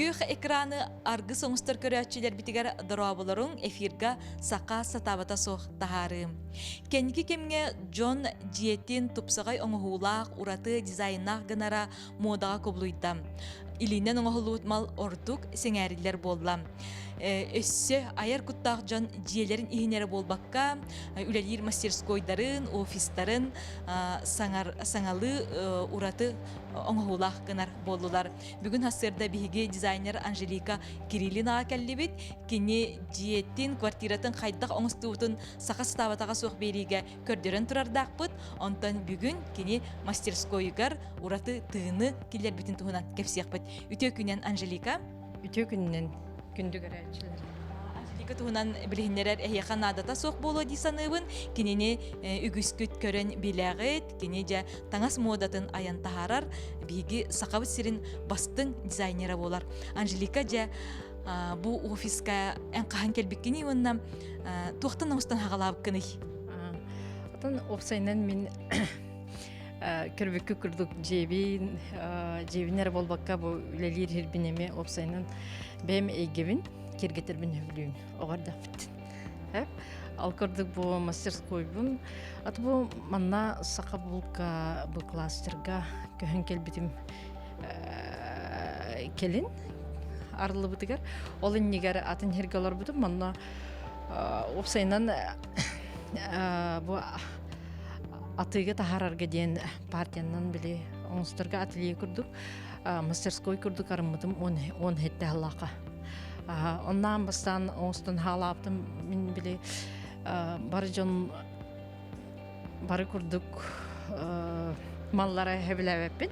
Күөх экраны аргыс оҥостор көрөөччүлэрбитигэр дорооболоруҥ эфирга саха сатаабата суох таһаарыым. Кэнники кэмҥэ дьон дьиэтин тупсаҕай оҥоһуулаах, ураты дизайннаах гынара муодаҕа кубулуйда. Илиинэн оҥоһуллубут мал ордук сэҥээриллэр буолла. Өссө айар куттаах дьон дьиэлэрин иһин эрэ буолбакка, үлэлиир мастерскойдарын, офистарын саҥар, саҥалыы ураты оҥоһуулаах гынар буоллулар. Бүгүн сарсыарда биһиги дизайнер Анжелика Кириллинаҕа кэллибит. Кини дьиэтин, квартиратын хайдах оҥостубутун саха сатаабатаҕа суох биэриигэ көрдөрөн турардаахпыт. Онтон бүгүн кини мастерскойугар ураты тыыны киллэрбитин туһунан кэпсиэхпит. Үтүө күнүнэн, Анжелика. Үтүө күнүнэн, күндү көрөөччүлэр. Анжелика туһунан билиһиннэрэр эһиэхэ наадата суох буолуо дии саныыбын. Кинини үгүскүт көрөн билэҕит. Кини дьэ таҥас муодатын айан таһаарар, биһиги Сахабыт сирин бастыҥ дизайнера буолар. Анжелика дьэ бу офиска эн хаһан кэлбиккиний уонна туохтан оҥостон хаҕалаабыккыный? Отон уопсайынан мин көрбүккү курдук дьиэбин дьиэбин эрэ буолбакка бу үлэлиир сирбин эмиэ уопсайынан бэйэм эйгэбин киэргэтэрбин сөбүлүүбүн оҕо эрдэхпиттэн. Ол курдук бу мастерскойбун ат бу манна саха булка бу кластерга көһөн кэлбитим кэлин арыллыбытыгар ол иннигэр атын сиргэ олорбутум манна уопсайынан бу атыыга таһаарарга диэн партиянан били оҥосторго ателье курдук мастерской курдук арыммытым он хетте халлааха оннаан бастаан оҥостон хаалаабытым мин били бары дьон бары курдук маллара сөбүлээбэппин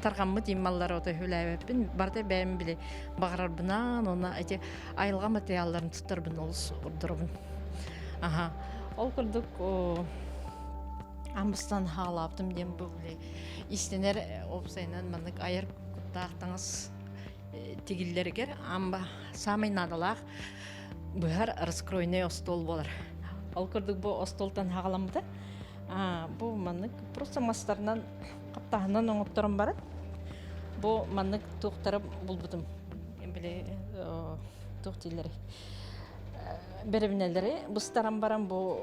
тарҕаммыт им маллары ото сөбүлээбэппин барыта бэйэм били баҕарарбынан уонна эти айылҕа материалларын туттарбын олус ордоробун аха ол курдук амбыстан хаалаабытым диэн бу били истэнэр уопсайынан маннык айар куттаах таҥас тигиллэригэр амба саамай наадалаах быһар раскройный остуол буолар. Ол курдук бу остуолтан хаҕаламмыта. Бу маннык просто мастарынан хаптаһынан оҥотторон баран бу маннык туохтары булбутум. Били туох дииллэрий бэрэбинэлэри быстаран баран бу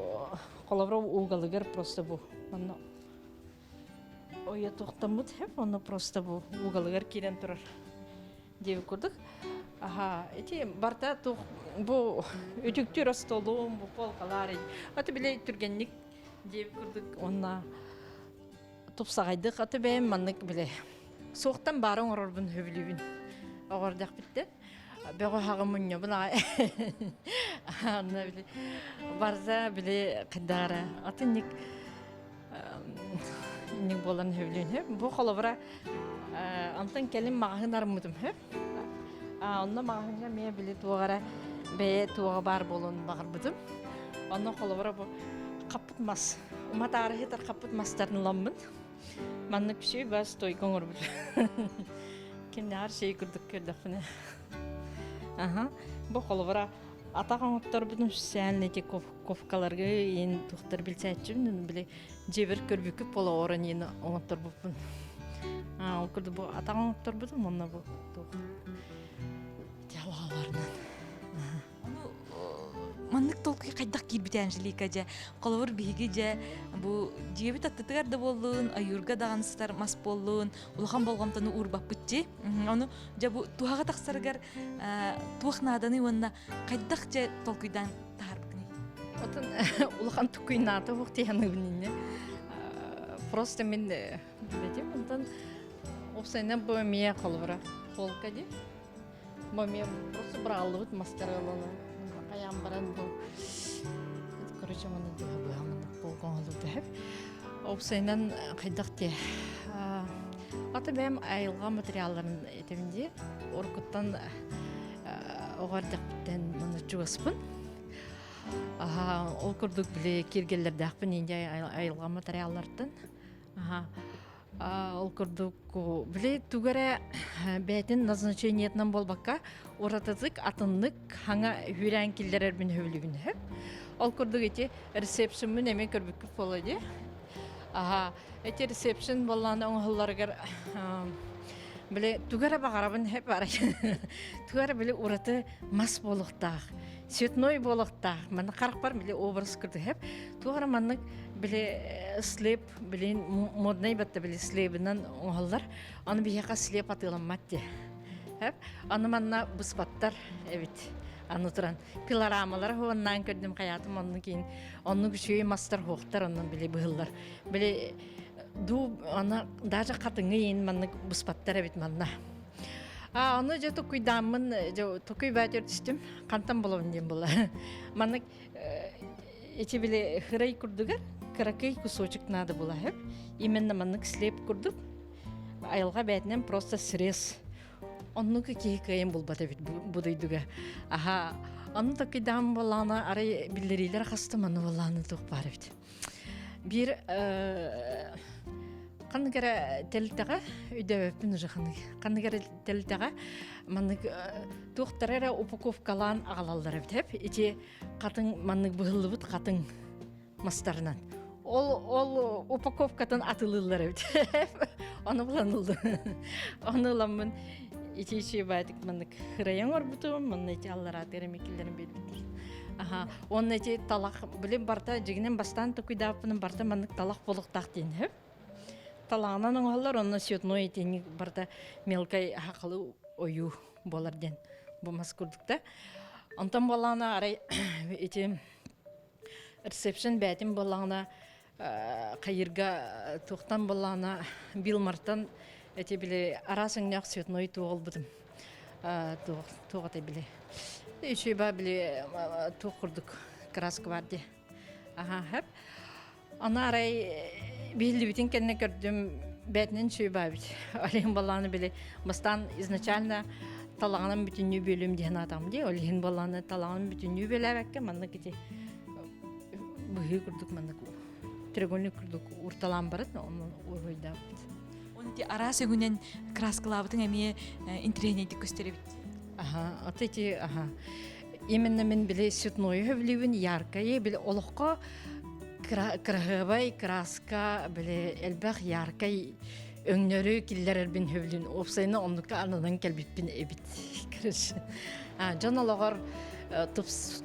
холобура уугалыгар просто бу манна ойо туохтаммыт онно просто бу уугалыгар киирэн турар диэбит курдук. Аха, ити барта тух бу үтүктүүр остолум, бу полкалар, аты биле түргэнник диэбит курдук онна тупсаҕайдык аты бэйэм маннык биле суохтан баары оҥорорбун сөбүлүүбүн оҕордохпүттэн бөҕө хаҕы мунньабын анна били барза били кыдаара аты ник Инник буолан сөбүлүүн Бу холобура онтон кэлин маҕаһыын арыммытым хөп. Онно маҕаһыыҥҥа эмиэ били туох эрэ бэйэ туоҕа баар буолуон баҕарбытым. Онно холобура бу хаппыт мас, уматаары сытар хаппыт мастарын ыламмын маннык үчүгэй бас стойка оҥорбут. Кимнээҕэр сей курдук көрдөхпүнэ. Аха. Бу холобура атах оҥотторбутун сээн эти ковкаларга иин тухтар билсээччибин били дьиэбэр көрбүккүт буола орон иин оҥотторбуппун ол курдук бу атах оҥотторбутум онно бу туох дьалааларынан. Ону маннык толкуй хайдах киирбитэ Анжелика дьэ холобур биһиги дьэ бу дьиэбит аттытыгар да буоллун ойуурга даҕаны сытар мас буоллун улахан болҕомтону уурбаппыт дии ону дьэ бу туһаҕа тахсарыгар туох нааданый уонна хайдах дьэ толкуйдаан таһаарбыккыный? Отон улахан тукуйнаата уох тиһаныыбын инне. Просто мин билетим онтон уопсайынан бу эмиэ холобура полка ди. Бу эмиэ просто быраҕыллыбыт мастары ылан хайаан баран бу короче маны дыһа быһамын полка оҥоһуллубута сөп. Уопсайынан хайдах те Ата бэйэм айылҕа материалларын этэбин дии. Уруккуттан оҕо эрдэхпиттэн манна чугаспын. Аха, ол курдук били киэргэллэрдээхпин индия айылҕа материаллартан. Аха, ол курдук били тугу эрэ бэйэтин назначениетынан буолбакка уратытык атыннык хаҥа үүрээн киллэрэрбин сөбүлүүбүн сөп. Ол курдук ити ресепшеммин эмиэ көрбүккүт буолуо дии. Аха, ити ресепшн буоллаҕына оҥоһулларыгар. Били тугу эрэ баҕарабын хеп арай. Тугу эрэ били ураты мас буолуохтаах, цветной буолуохтаах. Манна харахпар били образ курдук хеп. Туох эрэ маннык били слеп, били моднай батта били слебинэн оҥоһуллар. Аны биһиэхэ слеп атыыламмат дии. Хеп. Аны манна быспаттар эбит. Аны туран пилорамалары хуоннаан көрдүм хайаатым оннук кийин оннук үчүгэй мастар хуохтар оннун били быһыллар. Били дуу аны даже хатыҥы иин маннык быспаттар эбит манна. А ону дьэ тукуйдааммын дьэ тукуй баатыр түстүм хантан булабын диэн була. Маннык ити били хырай курдугар кыракый кусочек надо было хөп. Именно маннык слеп курдук. Айылҕа бээтинэн просто срез. Оннук киһи кыайан булбат эбит бу дойдуга. Аха, аны такыйдаан буоллаҕына арай биллэриилэр хастым аны буоллаҕына туох баар эбит. Биир ханнык эрэ тэрилтэҕэ өйдөөбөппүн уже ханнык ханнык эрэ тэрилтэҕэ маннык туохтара эрэ упаковкалаан аҕалаллар эбит эп ити хатыҥ маннык быһыллыбыт хатыҥ мастарынан ол ол упаковкатын атылыыллар эбит ону булан ыллым ону ыламмын ити ичи баатик маннык хырайан оҥорбутум манна ити аллараатыгар эмиэ киллэрэн биэрбиттэр Аха, уонна ити талах, билим барта дьигинэн бастаан токуйдааппыным барта маннык талах буолуохтаах диэн сөп. Талаҕынан оҥоһуллар, онно цветной итинник барта мелкай хахалы ойуу буолар диэн бу мас курдук да. Онтон буоллаҕына арай ити ресепшн бээтин буоллаҕына хайырга туохтан буоллаҕына Билмартан эти били араас өҥнөөх цветной туох ылбытым туох туох этэй били үчүгэй ба били туох курдук краска бар дии аха хэп аны арай биһиллибитин кэннэ көрдүм бээтинэн үчүгэй баа эбит олиһин буоллаҕына били бастаан изначально талаҕынан бүтүннүү бүөлүм диэн аатаҕым дии ол иһин буоллаҕына талаҕынан бүтүннүү бүөлээбэккэ маннык ити быһыы курдук маннык треугольник курдук урталаан барыт онон уруһуйдаабыт. Оны ити араас өҥүнэн краскалаабытыҥ эмиэ интэриэһинэйдик көстөр эбит. Аха, вот эти, аха. Именно мин били цветное сөбүлүүбүн, яркое, били олоххо кыраһыабай краска, били элбэх яркай өҥнөрү киллэрэрбин сөбүлүүн. Уопсайынан оннукка ананан кэлбиппин эбит. Короче, дьон олоҕор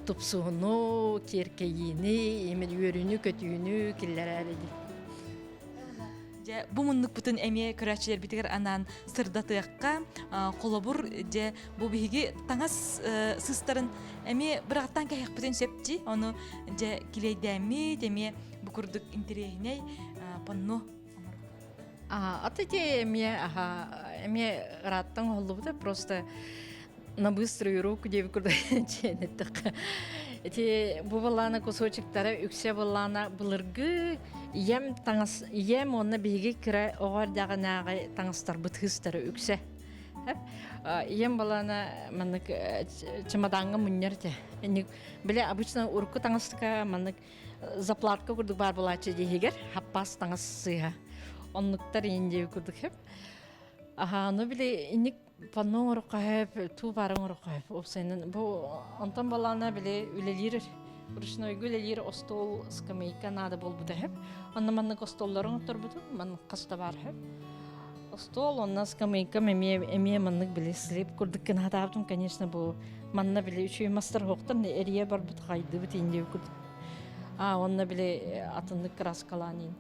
тупсууну, киэркэйиини, именно үөрүүнү-көтүүнү киллэрээри дии. Дьэ, бу муннукпутун эмиэ көрөөччүлэрбитигэр анаан сырдатыахха. Холобур, дьэ, бу биһиги таҥас сыстарын эмиэ быраҕаттаан кэһиэхпитин сөп дии. Ону дьэ килиэйдээммит, эмиэ бу курдук интэриэһинэй панно А эти эмиэ аха эмиэ ырааттан оһоллубута просто на быструю руку диэбит курдук дьиэнэттэххэ ити бу былаана кусочектара үксэ былаана былыргы ийэм таҥас ийэм уонна биһиги кыра оҕо эрдэҕинээҕи таҥастарбыт хыстара үксэ ийэм балаана маннык чемодаҥҥа мунньар этэ бile обычно урукку таҥаска маннык заплатка курдук баар буолааччы диэһигэр хаппаас таҥас сыыһа оннуктар иин диэби курдук хэп аһааны били инник панно оҥороххо хэп туу баары оҥороххо хэп уопсайынан бу онтон балаана били үлэлиир ручнойга үлэлиир остуол скамейка наада буолбута хэп онно маннык остуоллары оҥотторбутум маннык хаста баар хэп остуол онно скамейкам эмиэ эмиэ маннык били слип курдук гына конечно бу Манна били үчүгэй мастар хоқтан эрийэ барбыт хайдыбыт индиэ курдук. А онно били атыннык краскалаан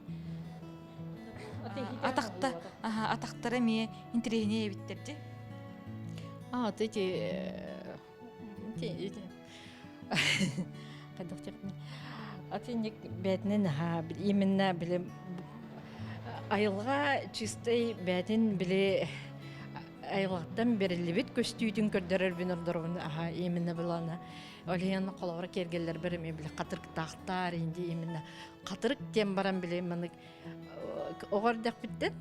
Атахта, аха, атахтара эмиэ интэриэһинэй эбиттэр дии. А, вот эти эти хайдах диэхпиний Атинник бээтинэн аха именно били айылҕа чистай бээтин били айылҕаттан бэриллибит көстүүтүн көрдөрөрбүн ордоробун аха именно былаана ол иһин холобура киэргэллэрбэр эмиэ били хатырыктаахтар инди именно хатырык диэн баран били маннык оҕо эрдэхпиттэн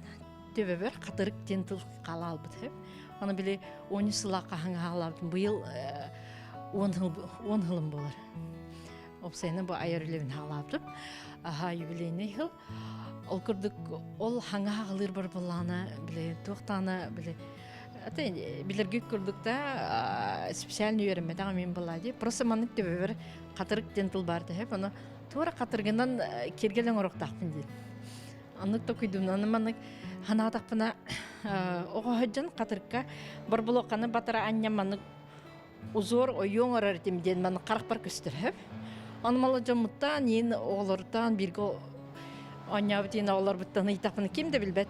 төбөбөр хатырык диэн тыл хаалаалбыт аны били он сыла хаһаҥаалаабытым быйыл он хылым буолар Опсайынан бу айар үлэбин хаалаабытым аха юбилейный хыл Ол курдук ол хаҥа хаҕалыыр бар буоллаҕына били туохтаана били ата билэргит курдук да специально үөрэммэтэх мин буоллаа дии просто маннык төбөбөр хатырык диэн тыл баар тэһэп ону туора хатырыгынан киэргэл оҥоруохтаахпын диэн. Оннук токуйдумнаны маннык ханаатахпына оҕо сылдьан хатырыкка борбулуокканы батара анньан маннык узор ойуу оҥорор этим диэн маннык харахпар көстөр сөп. Ону мала дьоммуттан иин оҕолоруттан бииргэ оонньообут иин оҕолорбуттан ыйытахпына ким да билбэт.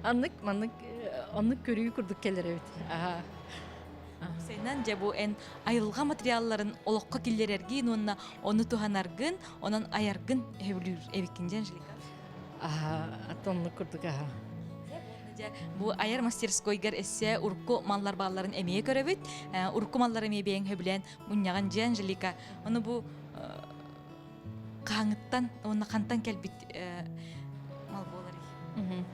Аннык маннык оннук көрүү курдук кэлэр эбит. Аха. Уопсайынан дьэ бу эн айылҕа материалларын олоххо киллэрэргин уонна ону туһанаргын, онон айаргын сөбүлүүр эбиккин дьэ Анжелика. Аха, оннук курдук аха. Дьэ, бу айар мастерскойгар эссе урукку маллар баалларын эмиэ көрөбүт. Урукку маллар эмиэ бэйэҥ сөбүлээн мунньаҕын дьэ Анжелика. Ону бу хаһааҥҥыттан уонна хантан кэлбит мал буоларый?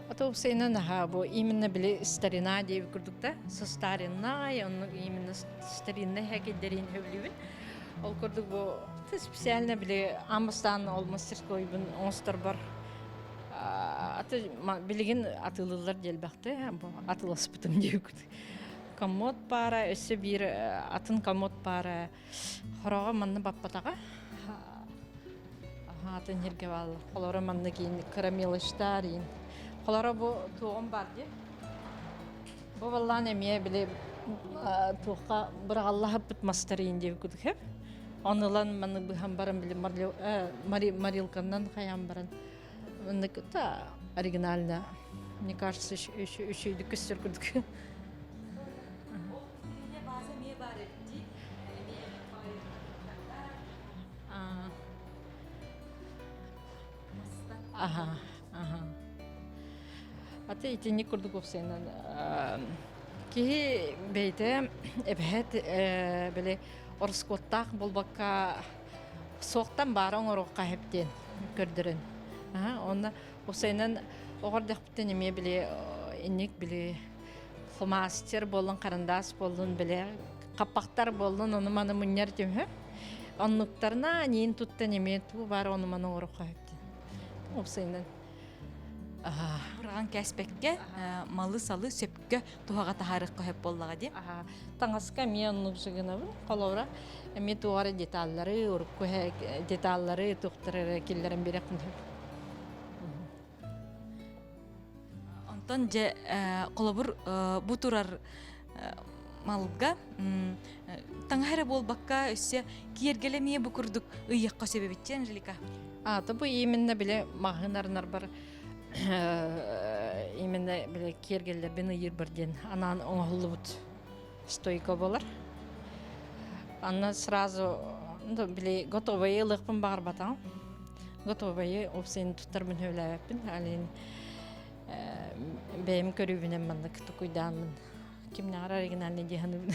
А то уопсайынан наһаа бу именно били старина диэбит курдук да со старинная оннук именно старинный хэкэйдэрин сөбүлүүбүн. Ол курдук бу специально били аан бастаан ол мастерскойбун оҥосторбор аты билигин атыылыыллар диэлбэхтэ бу атыыласпытым диэбит. Комод паара өссө биир атын комод паара Хороҕо манна баппатаҕа. Атын сиргэ бааллар. Холоро манна киин кыра мелочтар иин. Холоро бу туоҕум бар дии. Бу баллаан эмиэ били туохха быраҕаллаһыппыт мастар иин диэбит курдук хэп. Оны ылан маннык быһан баран били морилканнан хайаан баран маннык да оригинально мне кажется үчүгүйдүк көстөр курдук. Аха, аха. Аты итинник курдук уопсайынан киһи бэйэтэ эбэһэт били ороскуоттаах буолбакка суохтан баара оҥоруохха сөп диэн көрдөрөн. Аха, онно уопсайынан оҕо эрдэхпиттэн эмиэ били инник били фломастер буоллун, харандаас буоллун, били хаппахтар буоллун, ону-маны мунньар түмү. Оннуктарына ниин туттан эмиэ туу баар ону-маны оҥоруохха сөп диэн. Уопсайынан. Быраҕан кээспэккэ, малы-салы сөпкө туһаҕа таһаарыахха сөп буоллаҕа дии. Таҥаска эмиэ оннук жыгынабын. Холобура, эмиэ туох эрэ деталлары, урукку деталлары туохтары эрэ киллэрэн биэрэхпин сөп. Онтон дьэ холобур бу турар малга таҥаһа эрэ буолбакка өссө киэргэлэ эмиэ бу курдук ыйыахха сөп эбит дии Анжелика. А то бу именно бile маһын арынарбар именно бile киэргэллэрбин ыйыырбар диэн анаан оҥоһуллубут стойка буолар. Анна сразу били готовые ылыахпын баҕарбатаҕым. Готовые уопсайын туттарбын сөбүлээбэппин. Алин бэйэм көрүүбүнэн маннык тукуйдааммын кимнээҕэр оригинальный дии саныыбын.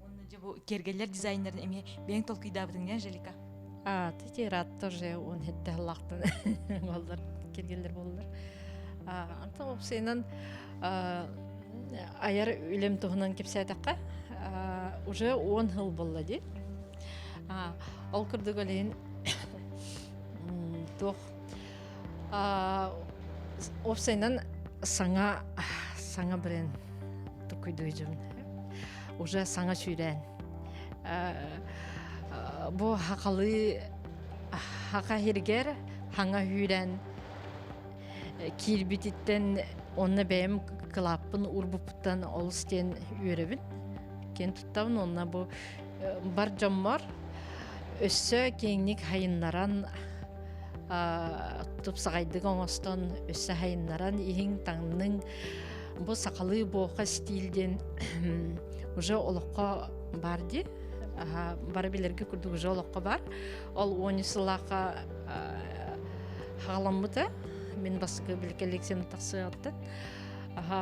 Онно дьэ бу киэргэллэр дизайнерын эмиэ бэйэҥ толкуйдаабытыҥ дии Анжелика? А, ти рад тоже он хетте халлаахтан буоллар киэргэллэр буоллар. Антон уопсайынан айар үлэм туһунан кэпсээтэххэ уже 10 сыл буолла дии. Ол курдук олейин туох уопсайынан саҥа саҥа бренд тукуйдуйдьум уже саҥа сүүрээн бу хахалыы хаха сиригэр хаҥа сүүрэн киирбититтэн онно бэйэм кылааппын уурбуппуттан олус диэн үөрэбин киэн туттабын уонна бу бар дьоммор өссө киэҥник хайыннаран тупсаҕайдык оҥостон өссө хайыннаран иһиҥ таҥныҥ бу сахалыы буоха стиль диэн уже олоххо бар дии бары билэргэ курдук уже олоххо бар ол уон сыллаахха хаҕаламмыта мин бастакы били коллекциям тахсыаҕыттан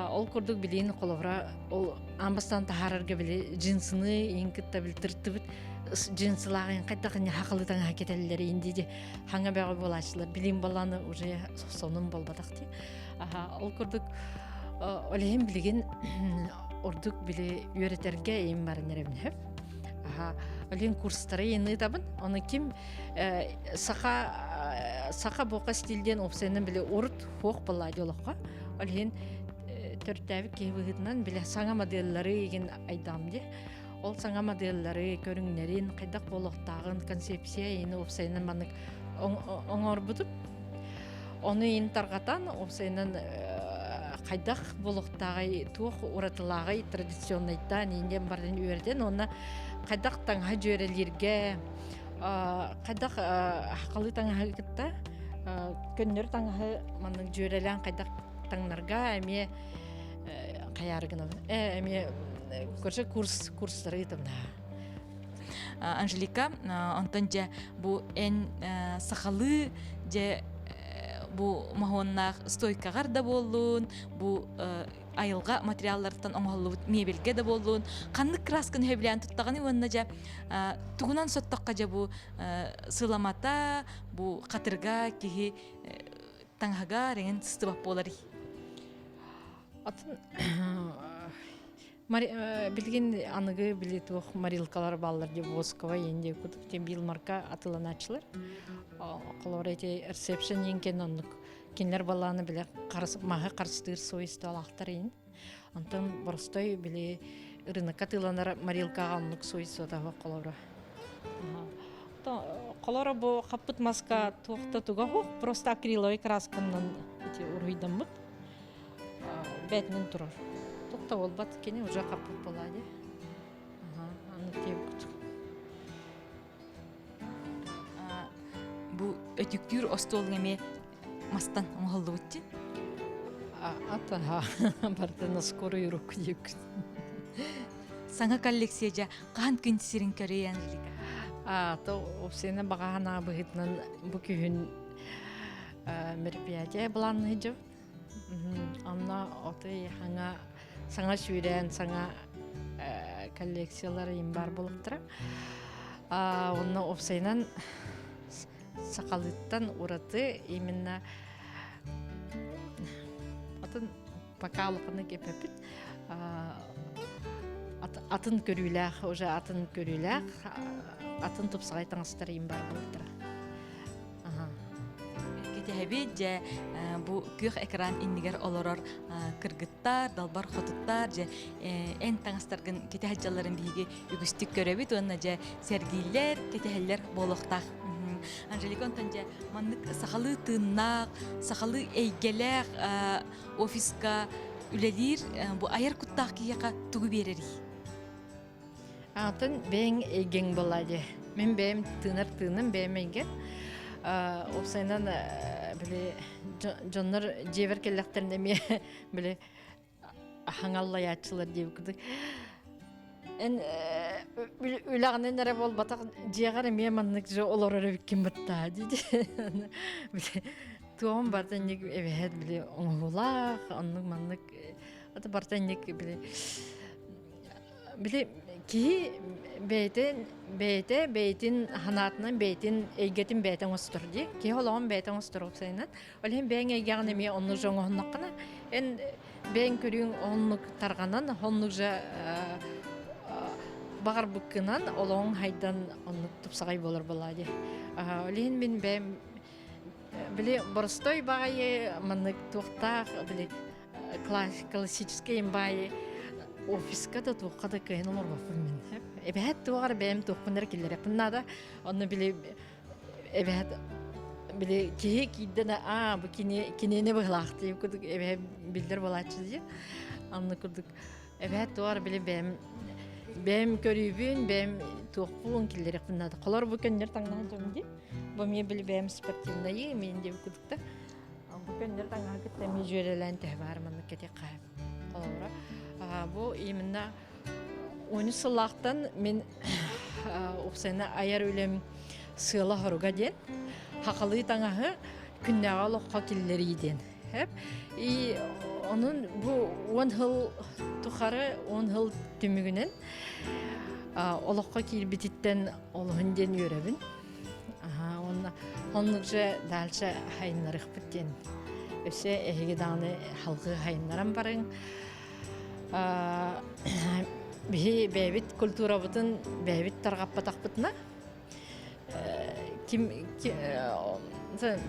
ол курдук билиин холобура ол аан бастаан таһаарарга били джинсыны иин кытта били тыртыбыт джинсылааҕын хайдах хахалы таҥаһа кэтэллэр инди ди хаҥа бөҕө буолааччылар билим баланы уже сонун болбатах ди ол курдук ол иһин билигин ордук били үөрэтэргэ им баран эрэбин хөп ол иһин курстары иныытабын оны ким саха саха буока стилден опсайынан били урут хуох балаа олоххо ол иһин төрүттээбит киһи быһыытынан били саҥа моделлары игин айдаам дии ол саҥа моделлары көрүҥнэрин хайдах буолуохтааҕын концепция ини уопсайынан маннык оҥорбутум. Ону иин тарҕатан, уопсайынан хайдах буолуохтааҕый, туох уратылааҕый традиционнайтан иин барын үөрэтэн уонна хайдах таҥаһы дьүөрэлииргэ, хайдах хахалыы таҥаһы кытта көннөрү таҥаһы маннык дьүөрэлээн хайдах таҥнарга эмиэ хайаары гынабын. Эмиэ короче курс курстары ыытабын. Анжелика, онтон дьэ бу эн сахалыы дьэ бу моһуоннаах стойкаҕар да буоллун, бу айылҕа материалларыттан оҥоһуллубут мебельгэ да буоллун, ханнык красканы сөбүлээн туттаҕыный уонна дьэ тугунан соттоххо дьэ бу сыламата, бу хатырга киһи таҥаһыгар эҥин сыстыбат буоларый? Атын Билигин аныгы били туох морилкалар бааллар дии восковай инде курдук тем билмарка атыланааччылар. Холобура ити ресепшн диэн оннук кинилэр балааны биле маһы харыстыыр свойстволаахтар иин. Онтон боростой били рынокка атыыланар морилкаҕа оннук свойствота холобура. Холоро бу хаппыт маска туохта туга суох, просто акриловый красканан ити уруһуйдаммыт. Бээтинэн турар. Туох да буолбат, кини уже хаппыт буолаа дии. Аны тиэбит. Бу өтүктүүр остуолуҥ эмиэ мастан оҥоһуллубут дии? Ата барытын скорую руку диэбит. Саҥа коллекция дьэ хаһан күн сирин көрүй Анжелика? То опсена баҕаһана быһыытынан бу күһүн мероприятие былаанныһыдьыбыт. Онно отой хаҥа саҥа сүүрээн, саҥа коллекциялар им бар буолуктара. Онно уопсайынан сахалыттан ураты именно атын пока улаханнык эппэппит атын көрүүлээх уже атын көрүүлээх атын тупсаҕай таҥастар им бар буолуктара. Кэтэһэбит дьэ бу күөх экран иннигэр олорор кыргыттар, далбар хотуттар дьэ эн таҥастаргын кэтэһэ дьалларын биһиги үгүстүк көрөбүт уонна дьэ сэргииллэр, кэтэһэллэр буолуохтаах. Анжелика онтон дьэ маннык сахалыы тыыннаах, сахалыы эйгэлээх офиска үлэлиир бу айар куттаах киһиэхэ тугу биэрэрий? Атын бэйэҥ эйгэҥ буолла дии. Мин бэйэм тыынар тыыным бэйэм эйгэм. Уопсайынан били дьоннор дьиэбэр кэллэхтэринэ эмиэ били хаҥаллайааччылар диэбит курдук. Эн үлэҕинэн эрэ буолбатах дьиэҕэр эмиэ маннык же олорор эбиккин баттаа дии. Били туоҕум барыта инник эбэһээт били оҥоһуулаах оннук маннык аты барыта инник били Били киһи бэйэтин бэйэтэ бэйэтин санаатынан бэйэтин эйгэтин бэйэтэ оҥостор дии. Киһи олоҕун бэйэтэ оҥостор уопсайынан. Ол иһин бэйэҥ эйгэҕин эмиэ оннук же оҥоһуннаххына, эн бэйэҥ көрүүҥ оннук тарҕанан, оннук же баҕарбыккынан олоҕуҥ хайдан оннук тупсаҕай буолар буолаа дии. Ол иһин мин бэйэм били боростой баҕайы маннык туохтаах били классический имбаайы офиска да туохха да кыайан олорбоппун мин. Эбэһэт туоҕар бэйэм туохпун эрэ киллэрэппин наада. Онно били эбэһэт били киһи киирдэнэ аа бу кини кинини быһылаахтыы курдук эбэһэ биллэр буолааччы дии. Анны курдук эбэһэт туоҕар били бэйэм бэйэм көрүүбүн бэйэм туохпун киллэрэппин наада. Холор бу көннөр таҥнаһан дьон дии. Бу эмиэ били бэйэм спортивнайы мин диэбит курдук да. Бу көннөр таҥаһы кытта эмиэ дьүөрэлээн төһө баар маннык кэтиэххэ холобура. Бу именно 13 сыллаахтан мин уопсайынан айар үлэм сыала-соруга диэн хахалыы таҥаһы күннээҕи олоххо киллэрии диэн. И онун бу 10 сыл тухары 10 сыл түмүгүнэн олоххо киирбититтэн олуһун диэн үөрэбин. Уонна оннук же дальше хайыннарыахпыт диэн. Өссө эһиги даҕаны халгыы хайыннаран барыҥ. Биһи бэйэбит культурабытын бэйэбит тарҕаппатахпытына ким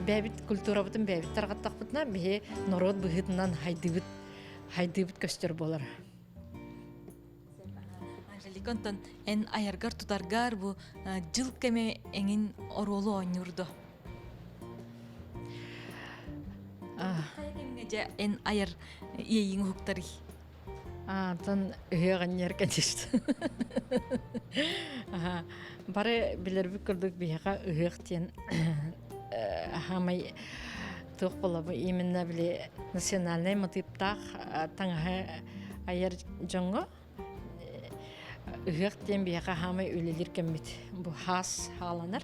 бэйэбит культурабытын бэйэбит тарҕаттахпытына биһи норуот быһыытынан хайдыбыт хайдыбыт көстөр буолар. Анжелика, онтон эн айаргар-тутаргар бу дьыл кэмэ эҥин оруолу оонньуур дуо? Хайа кэмҥэ дьэ эн айар иэйииҥ уһуктарый? Аатан ыһыаҕынньар конечно. Аха, бары билэрбит курдук биһиэхэ ыһыах диэн хаамай туох буолабы именно били национальнай матыыптаах таҥаһы айар дьоҥҥо ыһыах диэн биһиэхэ хаамай үлэлиир кэммит бу хаас хааланар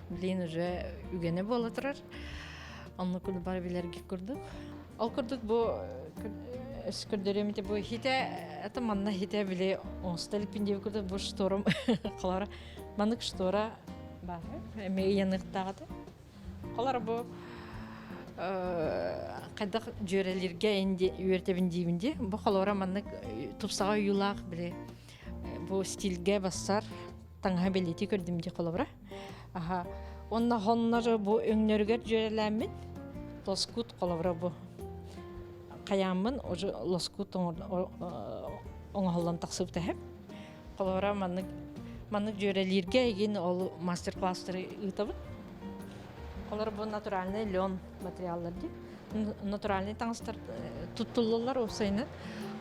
билигин уже үгэнэ буола турар оннук бары билэргит курдук Ол курдук бу көрдөрүөм ити бу хите это манна хите били оҥосто иликпин диэбит курдук бу шторум холора маннык штора баар эмиэ ыйаныахтааҕыта холор бу хайдах дьүөрэлииргэ үөрэтэбин диибин дии бу холора маннык тупсаҕай ойуулаах били бу стильгэ бассар таҥаһа бэлиэтии көрдүм дии холобура Аха. Уонна хоннору бу өҥнөрүгэр дьүөрэлээммин лоскут холобура бу хайааммын уже лоскут оҥоһуллан тахсыбыта үһү. Холобура маннык маннык дьүөрэлииргэ игин ол мастер-класстары ыытабыт. Холобура бу натуральный лен материаллар дии. Натуральный таҥастар туттуллаллар уопсайынан.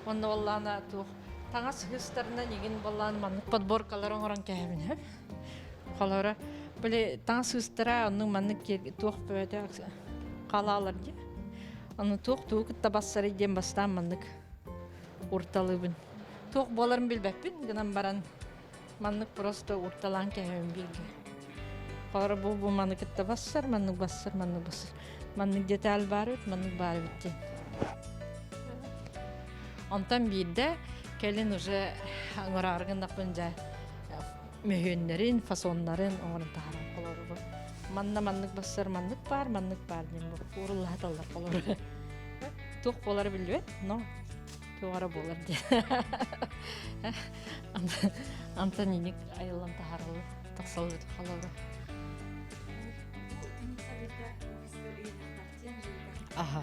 Онно буоллаана туох таҥас ыһыстарынан игин буоллаан маннык подборкалар оҥорон кээһэбин үһү. Холоро, били таҥас сыыстара оннук маннык туох бөҕөтө халаалар дии. Ону туох тугу кытта бассарый диэн бастаан маннык урталыыбын. Туох буоларын билбэппин гынан баран маннык просто урталаан кэһэбин бииргэ. Холоро бу бу маны кытта бассар, маннык бассар, маннык бассар. Маннык деталь баар эбит, маннык баар эбит диэн. Онтон биирдэ кэлин уже оҥороору гыннахпын дьэ мөһүөннэрин, фасоннарын оҥорон таһааран холоробун. Манна маннык бассар маннык баар, маннык баар диэн бу ууруллаһаталлар холору. Туох буолара биллибэт, но туох эрэ буолар диэн. Антон иник айыллан таһаараллар, тахсаллар холору. Аха.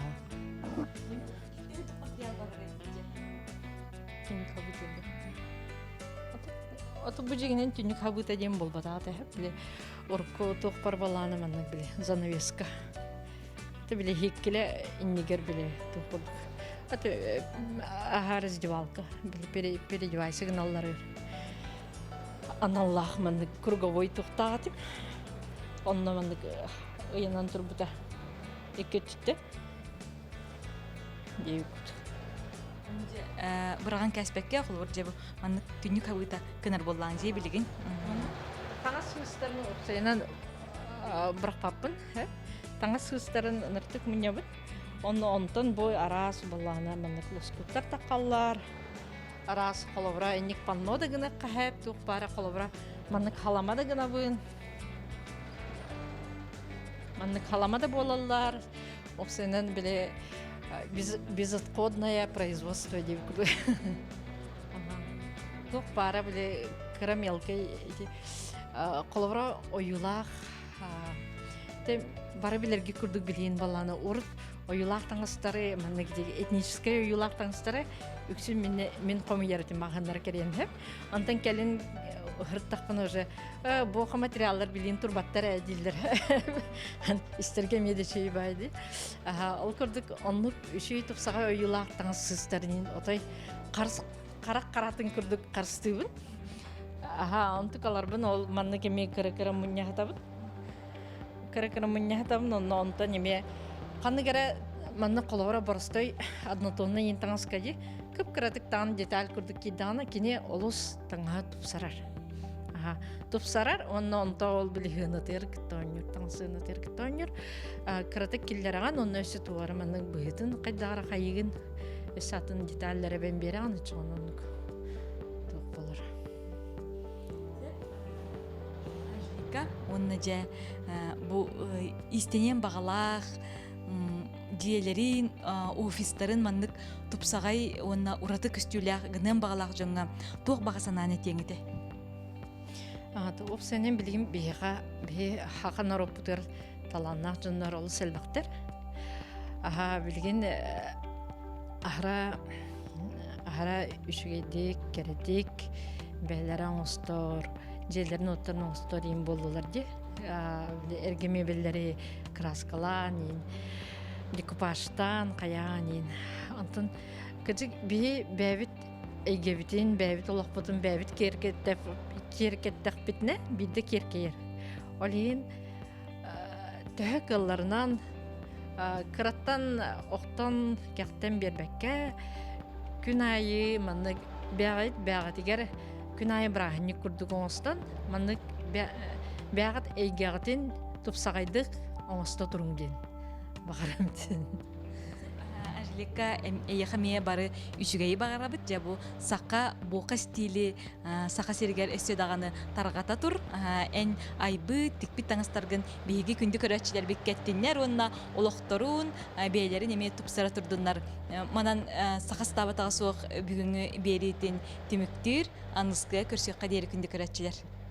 Ото бу дьиҥинэн түннүк хабыыта диэн буолбатаҕа тэһэ били урукку туох барбалаана маннык били занавеска. Ты били хиккиле иннигер били туох курдук. Аты аһаа раздевалка били переодевайся гыналлары аналлаах маннык круговой тухтаах этим. Онно маннык ыйанан турбута икки өттүттэ диэбиккут. Быраҕан кээспэккэ, холобур дьэ бу маннык түннүк хабыыта кынар буоллаҕын дьиэ билигин. Таҥас сыыстарын уопсайынан бырахпаппын. Таҥас сыыстарын ыныртык мунньабыт. Онно онтон бу араас буоллаҕына маннык лоскуттар таххаллар. Араас холобура инник панно да гына хаһэп туох баара холобура маннык халама да гынабын. Маннык халама да буолаллар. Опсайынан били безотходное производство диэбит курдук. Туох баара били кыра мелкий ити холобура ойуулаах бары билэрги курдук билиин баллааны урут ойуулаах таҥастары маннык этническэй ойуулаах таҥастары үксүн мин мин хомуйар этим маҕаһыннара кэриэн Онтон кэлин ыһыртахпына уже буоха материаллар билиин турбаттар ээ дииллэр. Истэргэ эмиэ да үчүгэй баай дии. Ол курдук оннук үчүгэй тупсаҕай ойуулаах таҥас сыыстарынын отой харыс харах харатын курдук харыстыыбын. Аха, онтукаларбын ол маннык эмиэ кыра-кыра мунньаһытабын. Кыра-кыра мунньаһытабын, онно онтон эмиэ ханнык эрэ маннык холобура боростой однотонный иин таҥаска дии кып-кыратык даҕаны деталь курдук киирдэҕинэ кини олус таҥаһа тупсарар. Аха, тупсарар уонна онто ол били сыанатыгар кытта оонньуур, таҥас сыанатыгар кытта оонньуур. Кыратык киллэрэҕин онно өссө туора маннык быһыытын хайдаҕара хайыгын өссө атын деталлары эбэн биэрэҕин оччоҕуна оннук туох буолар. Уонна дьэ бу иистэниэн баҕалаах дьиэлэрин, офистарын маннык тупсаҕай уонна ураты көстүүлээх гыныан баҕалаах дьоҥҥо туох баҕа санааны этиэҥ этэ? Уопсайынан билигин биһиэхэ биһи хаха норуоппутугар талааннаах дьоннор олус элбэхтэр. Аха билигин аһара аһара үчүгэйдик, кэрэтик бэйэлэрэ оҥостор, дьиэлэрин уоттарын оҥостор иин буоллулар дии. Эргэ мебеллэри краскалаан иин. Декупажтаан, хайаан иин. Онтон кыдьык биһи бэйэбит эйгэбитин, бэйэбит олохпутун бэйэбит киэркэттэхпитинэ биирдэ киэркэйэр. Ол иһин төһө кыалларынан кыраттан охтон кэхтэн биэрбэккэ күн аайы маннык бэҕит бэҕэтигэр күн аайы бырааһынньык курдук оҥостон маннык бэҕит эйгэҕитин тупсаҕайдык оҥосто туруҥ диэн баҕарам Анжелика, эйиэхэ эмиэ бары үчүгэйи баҕарабыт. Дьэ бу саха буока стили саха сиригэр өссө даҕаны тарҕата тур. Эн айбыт, тикпит таҥастаргын биһиги күндү көрөөччүлэрбит кэттиннэр уонна олохторун, бэйэлэрин эмиэ тупсара турдуннар. Манан саха сатаабатаҕа суох бүгүҥҥү биэриитин түмүктүүр. Аныскыга көрсүөххэ диэри күндү көрөөччүлэр.